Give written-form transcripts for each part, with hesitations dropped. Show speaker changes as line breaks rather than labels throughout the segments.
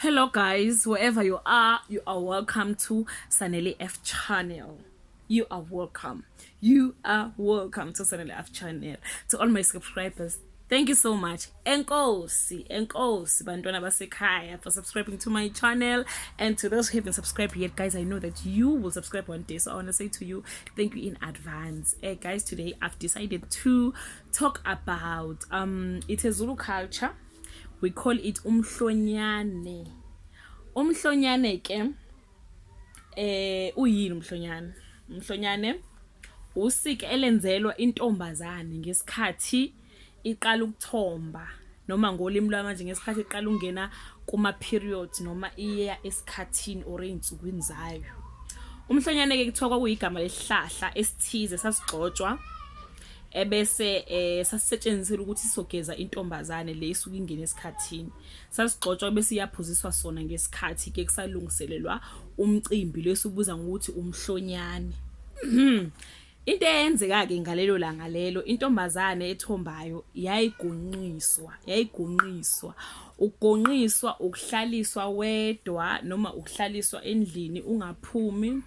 Hello guys, wherever you are welcome to Sanele F channel. You are welcome. You are welcome to Sanele F channel. To all my subscribers, thank you so much. Enkosi, enkosi bantwana basekhaya for subscribing to my channel, and to those who haven't subscribed yet, guys, I know that you will subscribe one day, so I want to say to you thank you in advance. Guys, today I've decided to talk about it's a Zulu culture. We call it umhlonyane. Umhlonyane ke, uyini umhlonyane? Umhlonyane usiko elenzelwa intombazane ngesikhathi iqala ukuthomba, noma ngolimi lwamanje ngesikhathi iqala ukungena kuma periods, noma iya esikhathini or ey'nsukwini zayo. Umhlonyane ke kuthiwa kwakuyigama lesihlahla esithize sasigxotshwa, ebese sasisetshenziselwa ukuthi sizogeza intombazane le isuke ingene esikhathini. Sasigxotshwa bese iyaphuziswa sona ngesikhathi ke kusalungiselelwa umcimbi lesubuza ngokuthi umhlonyane. Into eyenzeka-ke ngalelo langa lelo, intombazane ethombayo yayigonqiswa, yayigonqiswa. Ukugonqiswa ukuhlaliswa wedwa noma ukuhlaliswa endlini ungaphumi,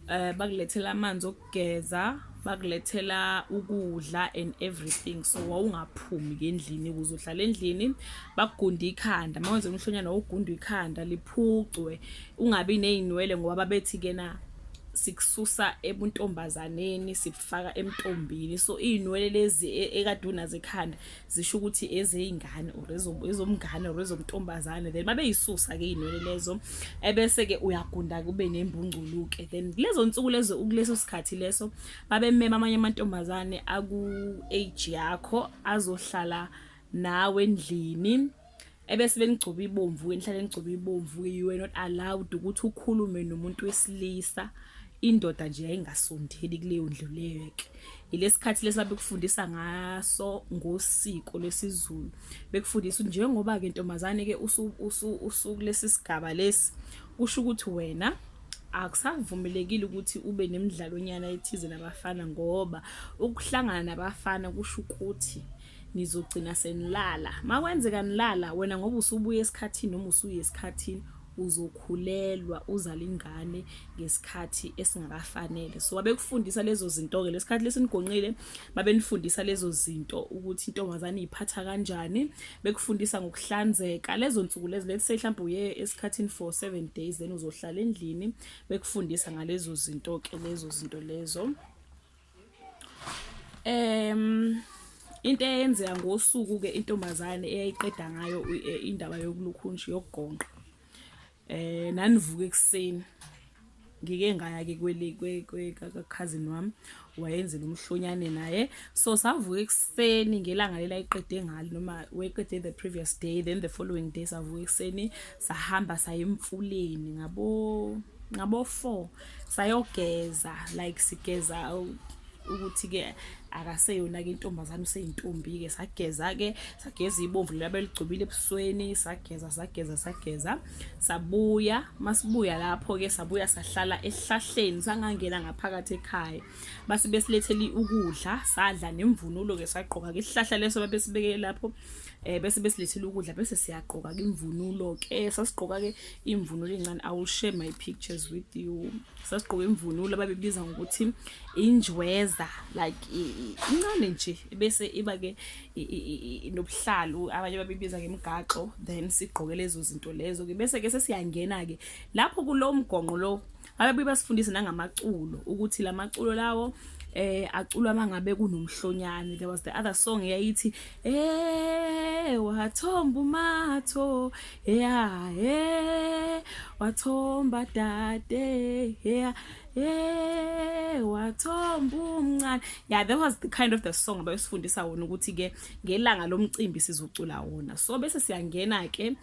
bakulethela amanzi okugeza, bakulethela ukudla and everything, so wawungaphumi ke endlini ukuze uhlale endlini. Bakugunda ikhanda, uma wenza umhlonyana wawugundwa ikhanda liphucwe, ungabi ney'nwele, ngoba babethi kena sikususa ebuntombazaneni sikufaka emntombini, so iy'nwele lezi ekade unazo ekhanda zisho ukuthi ezey'ngane or ezomngane or ezomntombazane. Then babeyisusa-ke iy'nwele lezo, ebese-ke uyagunda kube nembungculu-ke. Then kulezo nsuku lezo, kuleso sikhathi leso, babemema amanye amantombazane aku-age yakho azohlala nawe endlini, ebese benigcoba ibomvu, nihlale nigcoba ibomvu. You were not allowed ukuthi ukhulume nomuntu wesilisa, indoda nje yayingasondeli kuleyo ndlu leyo ke. Ilesikhathi lesi babekufundisa ngaso ngosiko lwesiZulu, bekufundisa njengoba ke ntombazane ke usukulesi sigaba lesi, kusho ukuthi wena akusavumelekile ukuthi ube nemidlalonyana ethize nabafana, ngoba ukuhlangana nabafana kusho ukuthi nizogcina senilala. Makwenzeka nilala, wena ngoba usubuya esikhathini noma usuye esikhathini, uzokhulelwa, uzala ingane ngesikhathi esingakafanele. So babekufundisa lezo zinto-ke lesikhathi lesinigonqile, babenifundisa lezo zinto ukuthi intombazane iy'phatha kanjani, bekufundisa ngokuhlanzeka lezo nsuku lezo. Let's say mhlawumbe uye esikhathini for 7 days, then uzohlala endlini, bekufundisa ngalezo zinto-ke, lezo zinto lezo. Into eyenzeka ngosuku ke intombazane eyayiqeda ngayo indaba yokulukhunje yokugonqa, nanivuka ekuseni. Ngike ngaya ke kwele kwe cousin wami, wayenzela umhlonyane naye, so savuka ekuseni ngelanga lela iqede ngalo, noma weqede the previous day, then the following day savuka ekuseni, sahamba saya emfuleni ngabo 4, sayogeza, like sigeza ukuthi ke akaseyona ke intombazane, useyintombi ke. Sageza ke, sageza ibomvu laba eligcobile ebusweni, sageza, sageza, sageza, sabuya. Masibuya lapho ke, sabuya sahlala esihlahleni, sangangena ngaphakathi ekhaya. Base besilethela ukudla, sadla, nemvunulo ke sagqoka ke. Isihlahla leso babesibeke lapho, bese besilethela ukudla, bese siyagqoka ke imvunulo ke. Sasigqoka ke imvunulo encane. I will share my pictures with you. Sasigqoka imvunulo ababebiza ngokuthi injweza, like incane nje, bese iba ke nobuhlalu, abanye babebiza ngemgaxo. Then sigqoke lezo zinto lezo ke, bese ke sesiyangena ke lapho kulo mgonqo lo. Babebuye basifundise nangamaculo, ukuthi lamaculo lawo aculwa mangabe kunomhlonyane. There was the other song eyayithi, "Wathomba umatho, yeah, wathomba dade, yeah, wathomba umncane." Yeah, that was the kind of the song abayosifundisa wona, ukuthi ke ngelanga lomcimbi sizocula wona. So bese siyangena ke,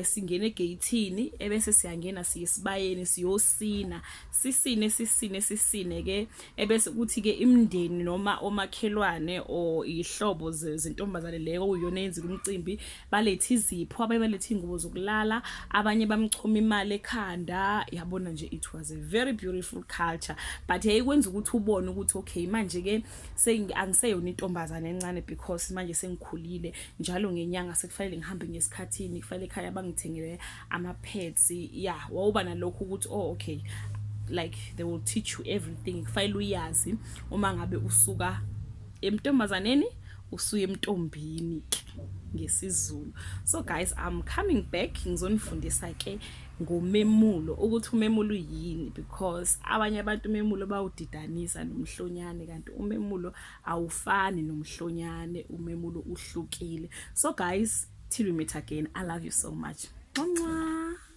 singena egeyithini, ebese siyangena siye esibayeni, siyosina, sisine, sisine, sisine ke, ebese kuthi ke imindeni noma omakhelwane or ihlobo zentombazane leyo okuyiyona eyenzile umcimbi balethe izipho, abanye balethe ingubo zokulala, abanye bamchoma. Imali ekhanda, yabona nje, it was a very beautiful culture, but yayikwenza ukuthi ubone ukuthi okay, manje ke angiseyona intombazane encane because manje sengikhulile. Njalo ngenyanga sekufanele ngihambe ngesikhathini, kufanele ekhaya bangithengele ama-pads. Yeah, wawuba nalokho ukuthi oh okay, like they will teach you everything kufanele uyazi uma ngabe usuka emntombazaneni usuya emntombini ke ngesiZulu. So guys, I'm coming back, ngizonifundisa ke ngomemulo, ukuthi umemulo yini, because abanye abantu umemulo bawudidanisa nomhlonyane, kanti umemulo awufani nomhlonyane, umemulo uhlukile. So guys, till we meet again, I love you so much. Mwah.